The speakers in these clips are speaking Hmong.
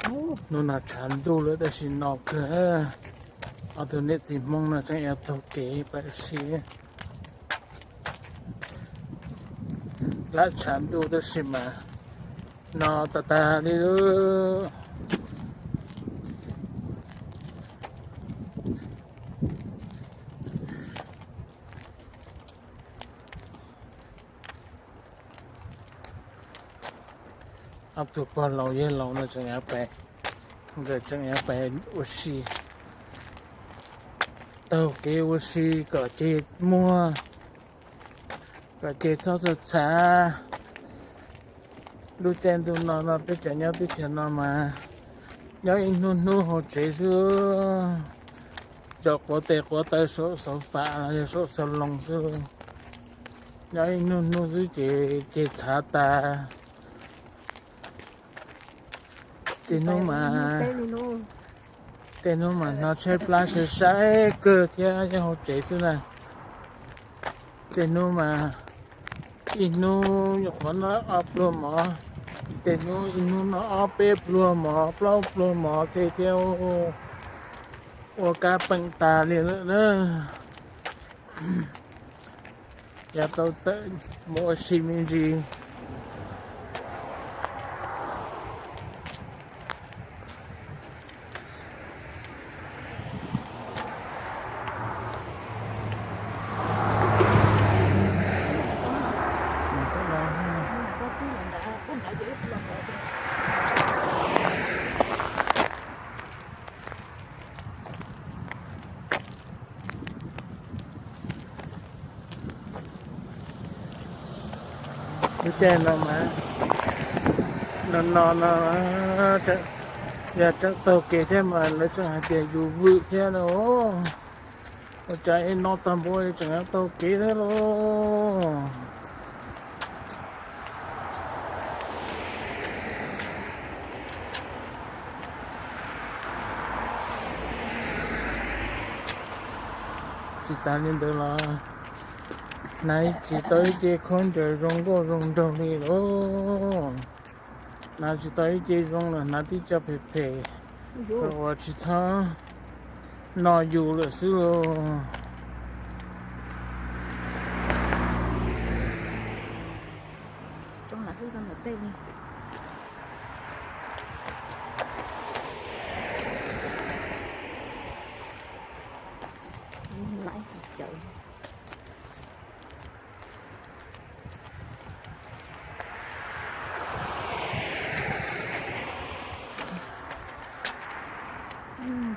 Hnub no tshav ntuj lawm tab sis no kawg. Ob tug niam txiv Hmoob no tseem yuav taug kev pam si. Lam tshav ntuj tab sis mas no tag tag li lawm. Ob tug pog laus yawg laus no tseem yuav pais, nkawd tseem yuav pais ua si, taug kev ua si kom ceg muag, kom ceg txhob txhav txhav. Lub caij ntuj no no peb cov nyob teb chaws no mas nyob ib hnub hnub hauv tsev xwb, tso quav tes quav taw saum xauv fam los yog saum xauv loos xwb. Nyob ib hnub hnub xwb ces ceg txhav tas. Tej hnub mas, tej hnub mas hnov tshaib plab sai sai kawg thiab nyob hauv tsev xwb na. Tej hnub mas ib hnub nyuam qhuav noj ob pluag mov, tej hnub ib hnub noj ob peb pluag mov plaub pluag mov thiab thiab, ua kab peem tas li lawm na. Yav tau tawm mus ua si me ntsis. Lub caij no mas, no no no, yog tseem taug kev thiab mas lawv tseem hais tias yus vwm thiab no. Ua cas ib no tag npaum tseem taug kev thiab lauj. Tsis tas li ntawd los hnav tsis tau ib ce khaub ncaws zoo nkauj zoo nraug li lauj. Hnav tsis tau ib ce zoo los hnav tib co phem phem, kom uas tsis txhob no yus lawm xwb lauj.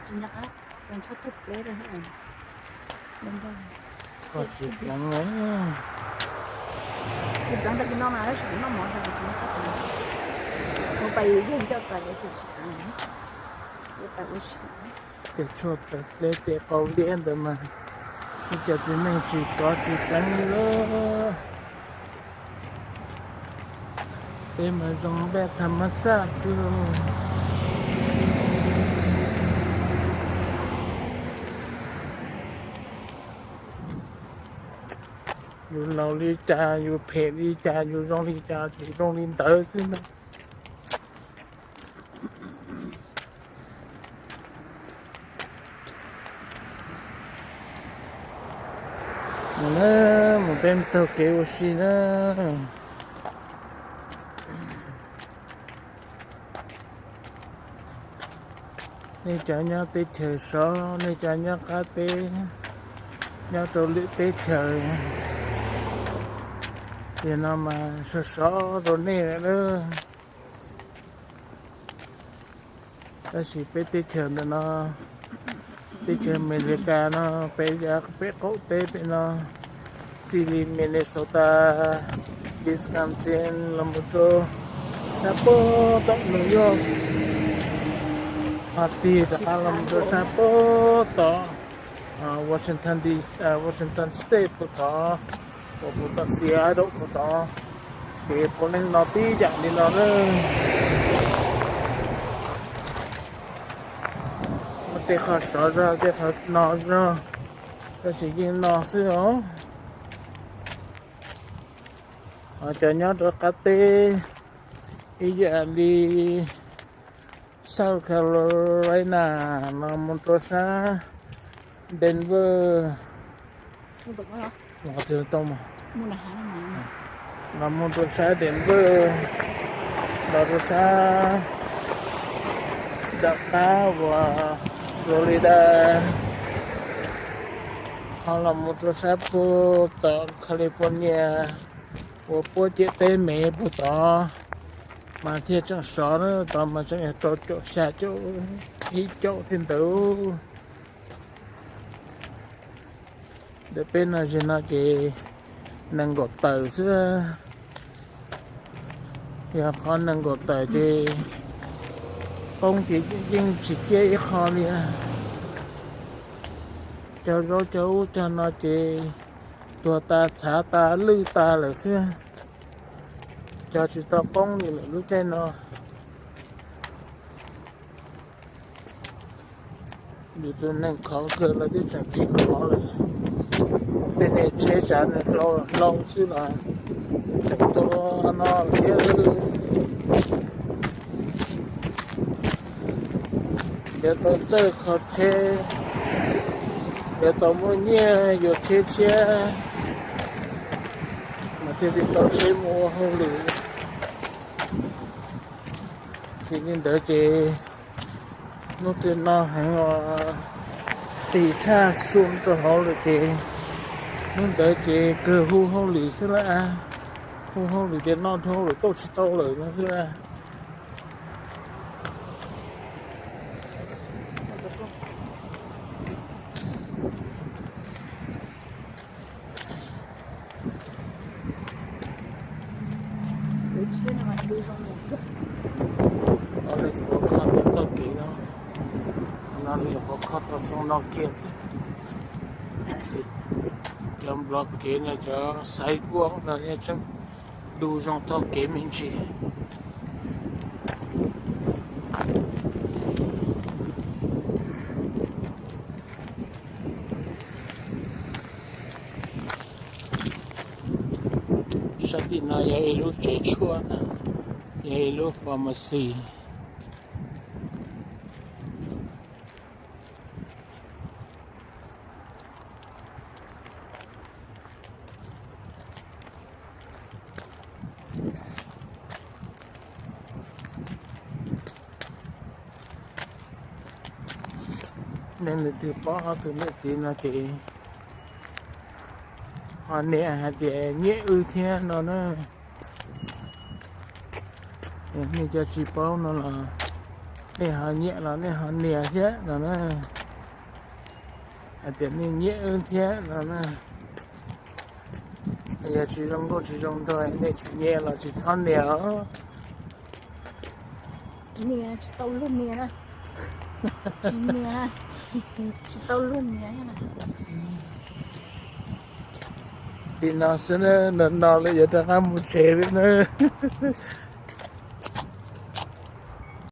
Tsis nco qab, tsuas tshuab tawg pleb rau. Koj tsis pleev, tsis pleev tag kis no mas tab sis kuv noj mov tag kuv tsis nco qab pleev. Kuv pais yeej coj pais tsis tsis pleev, pais ua si. Tej tshuaj tawg pleb tej qau liab ntawd mas ib co txiv neej tsis kov tsis pleev li lauj. Peb mas zoo npaj tham mas xaj xwb. Yus laus li cas, yus phem li cas, yus zoo li cas ces zoo li ntawd xwb ntag. Mus na, mus peb taug kev ua si na. Nej cov nyob teb chaws sov, nej cov nyob qab teb, nyob rau lwm teb chaws, tiam no mas sov sov rau nej lawm. Tab sis peb teb chaws ntawm no, teb chaws Amelikas no, peb yav pem qaum teb pem no, txij li Minnesota, Wisconsin los mus rau sab puag tom New York, ho tig rov qab los mus rau sab puag tom Washington D, Washington State puag tod, uas puag tom Seattle puag tod, ces puav leej no tib yam li no na. Muaj tej qhov sov zog, tej qhov no zog, tab sis yeej no xwb os. Ho cov nyob rau qab teb ib yam li South Carolina no mus rau sab Denver, no mus rau sab Denver, los rau sab nram qab uas Florida, ho los mus rau sab puag tom California uas puab ciam teb Mev puag tod, mas thiaj tseem sov na, tod mas tseem yog rau caum xya caum, ib caum thiab ntawd. Ntawm peb no zig no ces nees nkaum tawm xwb. Yog qhov nees nkaum tawm ces poob ces yeej tsis ciaj ib qho li. Cog zaub cog ub cog no ces tuag tas txhav tas lwj tas lawm xwb, cog tsis tau poob li lawm lub caij no. Yus tus neeg khov kawg los twb tseem tsis khov lawm. Tej niag tsheb tsav nws hlau hlau xwb los tseem tuag no thiab. Yuav tau txawj kho tsheb, yuav tau muaj nyiaj yuav tsheb tshiab mas thiaj li tau tsheb mus ua hauj lwm. Vim li ntawd ces hnub twg no heev os, qis tshaj xu rau hauv lawm ces hnub ntawd ces kawg hu hauj lwm xwb lawm. Hu hauj lwm tias noj dhau lawm tau tsis tau lawm no xwb lawm. Qhov kho tau txoj kev no, no li qhov kho tau xyoo no kiag xwb. Cov nplog kev no cov xaiv vuam no thiaj tseem du zoo taug kev me ntsis. Sab tim no yog ib lub tsev tshuaj na, yog ib lub pharmacy. Nej leej twg paub ob tug niam txiv no ces ho niam hais tias nyiam wb thiab no na. Nej cov tsis paub no los nej ho nyiam los nej ho nias thiab no na. Hais tias nej nyiam wb thiab no na. Yog tsis zoo nkauj tsis zoo nraug nej tsis nyiam los tsis txhob nias os. Nias tsis tau luag nias na. Tsis nias, tsis tau luag nias na. Li no xwb na, no no lawm yuav rov qab mus tsev lawm na.